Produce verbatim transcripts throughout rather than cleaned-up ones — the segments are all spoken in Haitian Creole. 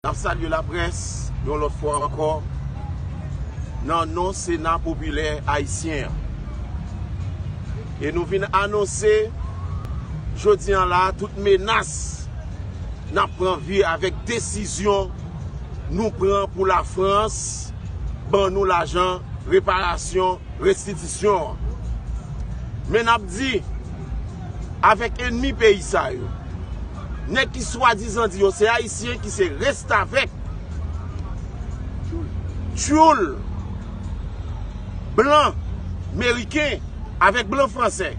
N ap salye laprès yon lòt fwa ankò nan non Sena Popilè Ayisyen an. E nou vin anonse jodi an la tout menas n ap pran vi avèk desizyon nou pran pou Lafrans ban nou lajan reparasyon, restitisyon an. Men n ap di, avèk ènmi peyi sa yo, nèg ki swadizan di yo se Ayisyen, ki se restavèk, tchoul, blan meriken avèk blan fransè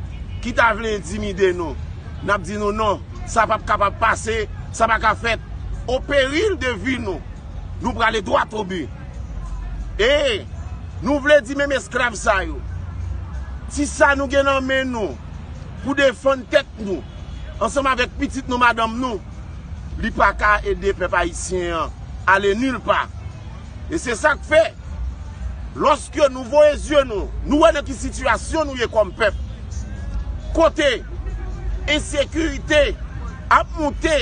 ki ta vle entimide nou, n ap di nou non, sa p ap kapab pase, sa pa ka fèt, o peril de vi nou. Nou prale dwat o bi. E nou vle di menm esklav sa yo, ti sa nou gen nan men nou pou defann tèt nou, ansanm avèk pitit nou, madanm nou, li pa ka ede pèp ayisyen an ale nil pa. E se sa k fè, lòske nou voye zye nou, nou wè nan ki sitiyasyon nou ye kòm pèp. Kote ensekirite ap moute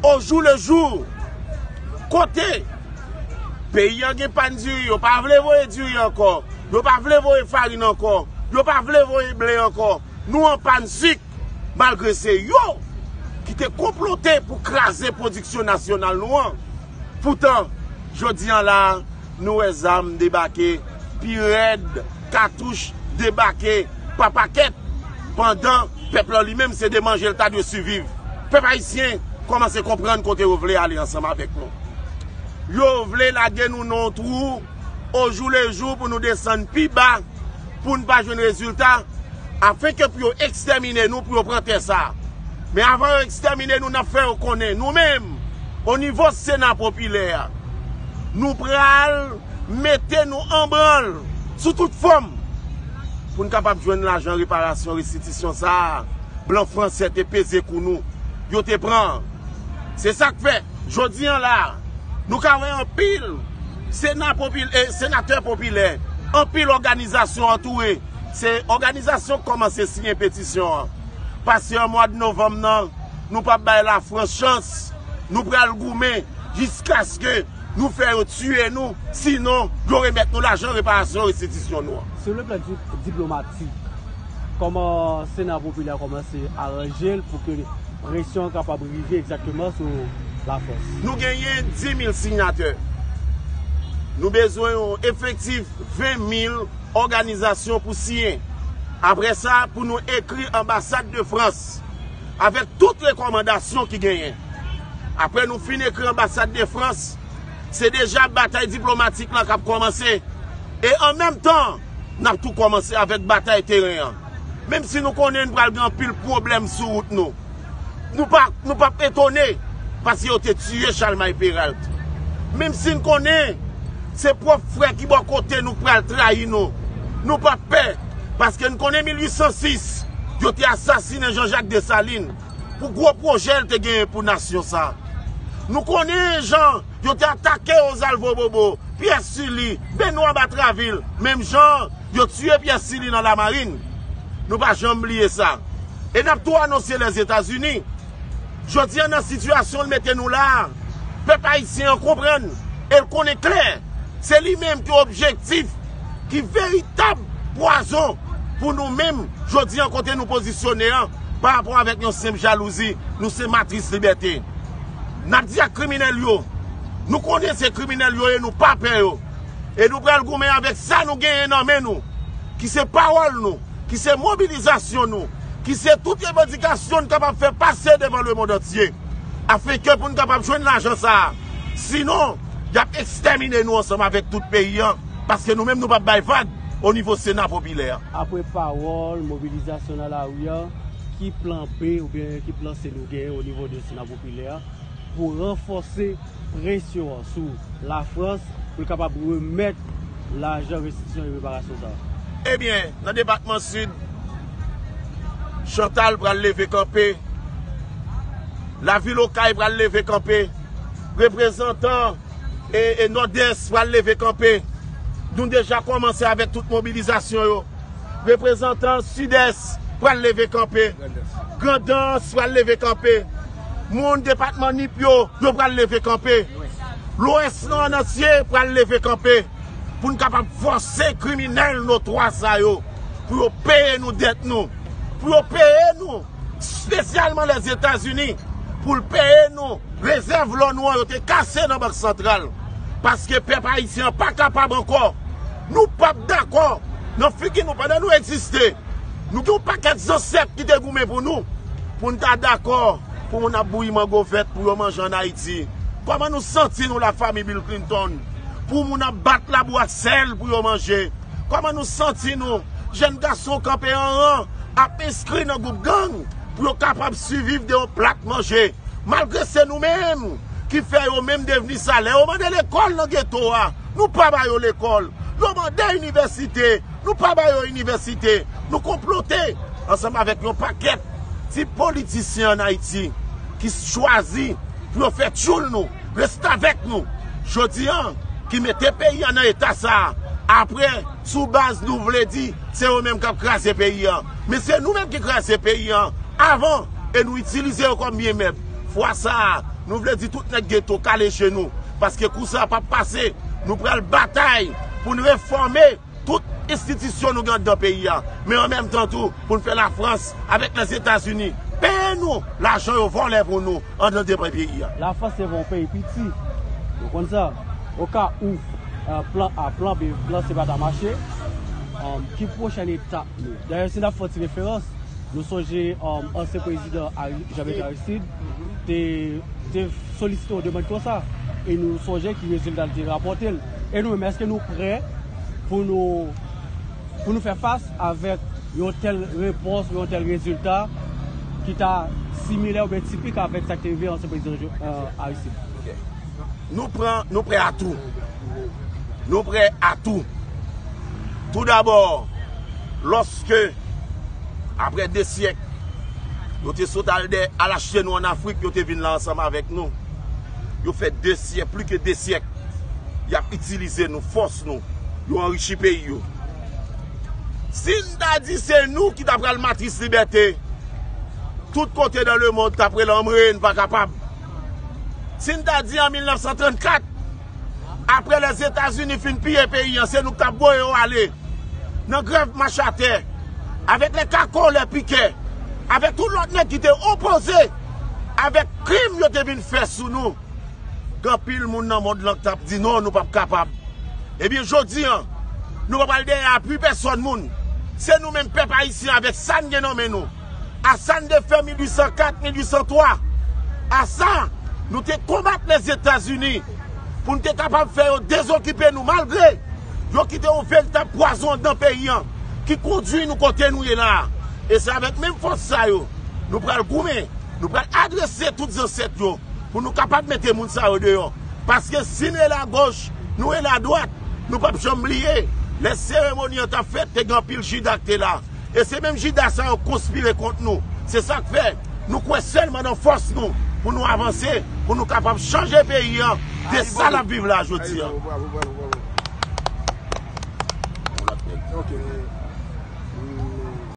o jou le jou. Kote peyi an gen pàn diri, yo pa vle voye diri ankò, yo pa vle voye farin ankò, yo pa vle voye ble ankò. Nou an pàn sik, malgre se yo ki te konplote pou kraze pwodiksyon nasyonal nou an. Poutan, jodi an la, nou wè zam debake pi rèd, katouch debake pa pakèt, pandan pèp lan li menm se de manje l ta dwe siviv. Pèp ayisyen kòmanse konprann kote yo vle ale ansanm avèk nou. Yo vle lage nou nan yon twou o jou le jou pou nou desann pi ba, pou n pa jwenn rezilta, afenke pou yo ekstèmine nou, pou yo pran tè sa a. Men avan yo ekstèmine nou, n ap fè yo konnen, nou menm, o nivo Sena Popilè a, nou pral mete nou an branl sou tout fòm pou n kapab jwenn lajan reparasyon, restitisyon sa a blan fransè te peze kou nou, yo te pran. Se sa k fè, jodi an la, nou ka wè anpil sena popil-, eh, senatè popilè, anpil òganizasyon antoure. Se òganizasyon k kòmanse siyen petisyon an. Pase an mwa de novanm nan, nou p ap bay Lafrans chans. Nou pral goumen jiskaske nou fè yo tiye nou, sinon yo remèt nou lajan reparasyon restitisyon nou an. Sur le plan di-, diplomatik, kòman Sena Popilè a kòmanse aranje l pou ke presyon an kapab rive egzakteman sou Lafrans? Nou genyen dis mil siyatè. Nou bezwen yon efektif ven mil òganizasyon pou siyen. Apre sa, pou nou ekri anbasad de Frans avèk tout rekòmandasyon ki genyen. Apre nou fin ekri anbasad de Frans, se deja batay diplomatik lan k ap kòmanse. E an menm tan, n ap tou kòmanse avèk batay teren an. Menm si nou konnen n pral gen anpil pwoblèm sou wout nou, nou pa, nou p ap etone, paske yo te tiye Chalmay Peralt. Menm si n konnen se pwòp frè ki bò kote nou k pral trayi nou, nou p ap pè, paske n konnen mil uit san sis, yo te asasinen Jean-Jacques Dessalines pou gwo pwojè l te genyen pou nasyon sa a. Nou konnen jan yo te atake Ozalvo Bobo, Pyè Sili, Benwa Batravil, menm jan yo tiye Pyè Sili nan Lamarin. Nou pa janm bliye sa. E n ap tou anonse Lèzetazini. Jodi an, nan sitiyasyon l mete nou la a, pèp ayisyen an konprann e l konnen klè, se li menm ki objektif, ki veritab pwazon pou nou menm, jodi an, kote nou pozisyone an, pa rapò avèk yon senp jalouzi, nou se matris libète. N ap di ak kriminèl yo, nou konnen se kriminèl yo ye, nou pa pè yo. E nou pral goumen avèk sa nou genyen nan men nou, ki se pawòl nou, ki se mobilizasyon nou, ki se tout revandikasyon n kapab fè pase devan lemonn antye, afenke pou n kapab jwenn lajan sa a. Sinon, y ap ekstèmine nou ansanm avèk tout peyi an, paske nou menm nou p ap bay vag o nivo Sena Popilè a. Apre pawòl, mobilizasyon nan lari a, ki plan B oubyen ki plan C nou genyen o nivo de Sena Popilè a pou ranfòse presyon an sou Lafrans pou l kapab remèt lajan restitisyon e reparasyon sa a? Ebyen, nan depatman Sid, Chantal pral leve kanpe, lavil Okay pral leve kanpe, reprezantan e, e Nòdès pral leve kanpe. Nou deja kòmanse avèk tout mobilizasyon yo. Reprezantan Sidès pral leve kanpe. Grandans pral leve kanpe. Moun depatman Nip yo, yo pral leve kanpe. Lwès lan an antye pral leve kanpe pou n kapab fòse kriminèl notwa sa yo pou yo peye nou dèt nou, pou yo peye nou, espesyalman Lèzetazini, pou l peye nou rezèv lò nou an yo te kase nan Bank Santral. Paske pèp ayisyen an pa kapab ankò. Nou p ap dakò nan figi nou pandan nou egziste. Nou gen yon pakèt zansèt ki te goumen pou nou, pou n ta dakò pou moun ap bouyi mango vèt pou yo manje ann Ayiti. Kòman nou santi nou, lafanmi Bill Clinton, pou moun ap bat labou ak sèl pou yo manje? Kòman nou santi nou, jèn gason kanpe an ran, ap enskri nan gwoup gang pou yo kapab siviv de yon plat manje? Malgre se nou menm ki fè yo menm devni sa. Lè yo mande lekòl nan geto a, nou pa ba yo lekòl. Yo mande inivèsite, nou pa ba yo inivèsite. Nou konplote ansanm avèk yon pakèt ti politisyen ann Ayiti ki chwazi pou yo fè tchoul nou, restavèk nou. Jodi a, ki mete peyi a nan eta sa a. Apre, sou baz nou vle di, se yo menm k ap kraze peyi a. Men se nou menm ki kraze peyi a avan, e nou itilize yo kòm byen mèb. Fwa sa a, nou vle di tout nèg geto kale je nou, paske kou sa a p ap pase. Nou pral batay pou n refòme tout enstitisyon nou gen anndan peyi a, men an menm tan tou pou n fè Lafrans avèk Lèzetazini peye nou lajan yo vòlè pou nou anndan depi peyi a. Lafrans se yon peyi piti, nou konn sa. Oka ou, euh, plan A, plan B, plan C pa ta mache, euh, ki pwochèn etap nou? Dayè, si n ap fè yon ti referans, nou sonje, um, ansyen prezidan Ari-, Jean Bertrand Aristide te, te solisite yon demann konsa. E nou sonje ki rezilta l te rapòte l. E nou menm, èske nou prè pou nou, pou nou fè fas avèk yon tèl repons, yon tèl rezilta ki ta similè oubyen tipik avèk sa k te rive ansyen prezidan Jo-, euh, Aristide? Ok. Nou pran, nou prè a tou. Nou prè a tou. Toudabò, lòske, apre de syèk, yo te sot al dè, al achte nou ann Afrik, yo te vin la ansanm avèk nou. Yo fè de syèk, plis ke de syèk, y ap itilize nou, fòs nou, yo anrichi peyi yo. Si n ta di se nou ki ta pral matris libète, tout kote dans le monde t ap rele anmwe, n pa kapab. Si n ta di an mil nèf san trannkat, apre Lèzetazini fin piye peyi a, se nou k t ap voye yo ale nan grèv mach atè, avèk lè kako, lè pikè, avèk tout lòt nèg ki te opoze avèk krim yo te vin fè sou nou. Gen anpil moun nan mond lan k t ap di non, nou p ap kapab. Ebyen, jodi a, nou pa pral dèyè apui pèsòn moun. Se nou menm pèp ayisyen avèk sa n gen nan men nou. A sa n te fè mil uit san kat, mil uit san twa. A sa, nou te konbat Lèzetazini pou n te kapab fè yo dezokipe nou, malgre yo kite yon veritab pwazon anndan peyi a ki kondui nou kote nou ye la a. E se avèk menm fòs sa yo, nou pral goumen, nou pral adrese tout zansèt yo pou nou kapab mete moun sa yo deyò. Paske si n rele agoch, nou rele adwat, nou p ap janm bliye lè seremoni an t ap fèt, te gen anpil Jida k te la. E se menm Jida sa yo konspire kont nou. Se sa k fè nou kwè sèlman nan fòs nou pou nou avanse, pou nou kapab chanje peyi a de sa n ap viv la jodi a. Ayibo, bravo, bravo, bravo. Ok.